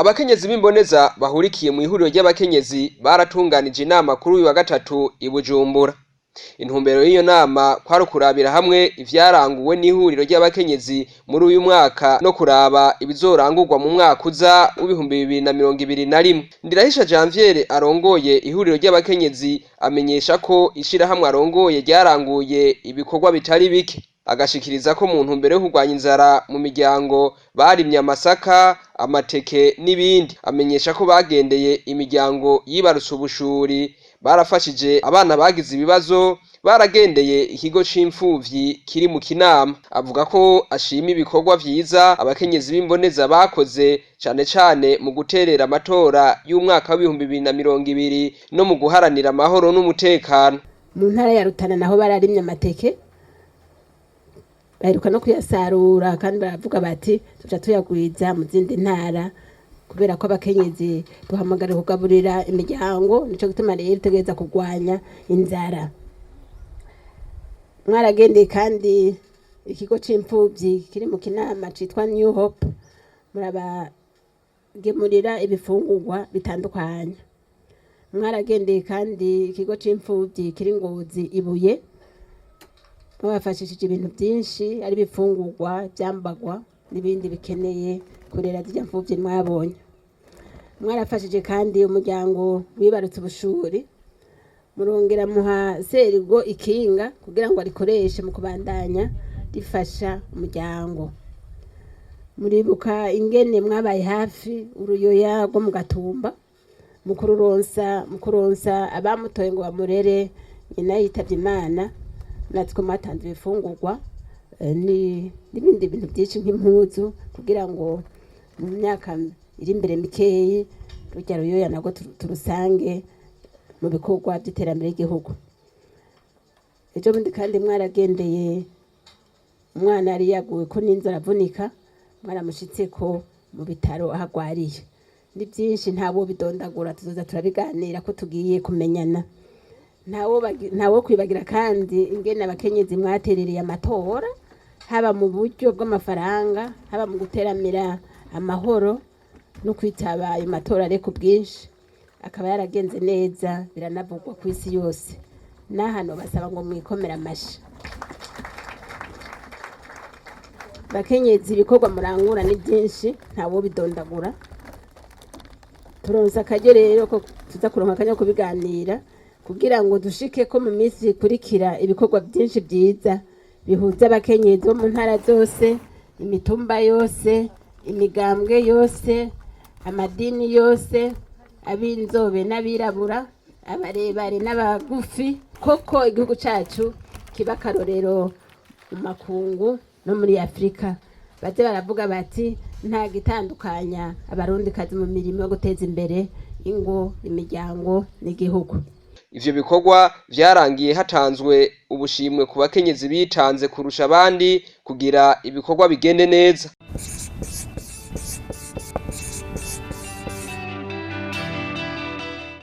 Abakenyezi b'imboneza bahurikiye mu ihuriro ry'abakenyezi baratunganije inama kuri uyu wa gatatu i Bujumbura. Intumbero y'iyo nama kwari ukurabira hamwe ivyaranguwe n'ihuriro ry'abakenyezi muri uyu mwaka no kuraba ibizorangurwa mu mwaka uza w'2021. Ndirahisha Janviere arongoye ihuriro ry'abakenyezi amenyesha ko ishirahamwe arongoye ryaranguye ibikorwa bitari bike. Agashikiriza ko mu ntumbero yo kurwanya inzara mu miryango barimye amasaka, amateke n'ibindi. Amenyesha ko bagendeye imiryango yibarutse ubushuri, barafashije abana bagize ibibazo, baragendeye ikigo c'imfuvyi kiri mu Kinama. Avuga ko ashima ibikorwa vyiza abakenyezi b'imboneza bakoze cane cane mu guterera amatora y'umwaka w'2020 no mu guharanira amahoro n'umutekano. Mu ntara ya Rutana naho bararimye amateke, baheruka no kuyasarura, kandi baravuga bati tuca tuyagwiza mu zindi ntara, kubera ko abakenyezi duhamagara kugaburira imiryango, nico gituma rero tutegereza kurwanya inzara. Mwaragendeye kandi ikigo c'imfuvyi kiri mu Kinama citwa New Hope, murabagemurira ibifungurwa bitandukanye. Mwaragendeye kandi ikigo c'imfuvyi kiri Ngozi Ibuye, babafashishije ibintu byinshi, ari ibifungurwa, ivyambagwa n'ibindi bikeneye kurera zirya mfuvyi mwabonye. Mwarafashije kandi umuryango wibarutse ubushuri, murongera muha Serigo ikinga kugira ngo arikoreshe mu kubandanya rifasha umuryango. Muribuka ingene mwabaye hafi uruyoya rwo mu Gatumba mu kuronsa abamutoye ngo bamurere, nyina yitavye Imana, natwe mwatanze ibifungurwa n'ibindi bintu byinshi nk'impuzu, kugira ngo mu myaka iri imbere mikeyi rurya ruyoya nabwo turusange mu bikorwa by'iterambere ry'igihugu. Ejo bundi kandi mwaragendeye umwana yari yaguwe ko n'inzu aravunika, mwaramushitse ko mu bitaro aho agwariye. Ni byinshi, ntabo bidondagura, tuzoza turabiganira ko tugiye kumenyana. Ntawo kwibagira kandi ingene abakenyezi mwaterereye amatora, haba mu buryo bw'amafaranga, haba mu guteramira amahoro no kwitaba ayo matora ariko bwinshi, akaba yaragenze neza, biranavugwa ku isi yose. N'ahano basaba ngo mwikomere amashi. Bakenyezi, ibikorwa murangura ni byinshi, ntawo bidondagura. Turonse akaryo rero ko tuza kuronka akanya ko kubiganira, kugira ngo dushike ko mu minsi ikurikira ibikorwa byinshi byiza bihuza abakenyezi bo mu ntara zose, imitumba yose, imigambwe yose, amadini yose, ab'inzobe n'abirabura, abarebare n'abagufi, koko igihugu cacu kiba akarorero mu makungu no muri Afurika. Baze baravuga bati nta gitandukanya abarundikazi mu mirimo yo guteza imbere ingo, imiryango n'igihugu. Ivyo bikorwa vyarangiye hatanzwe ubushimwe ku bakenyezi bitanze kurusha abandi kugira ibikorwa bigende neza.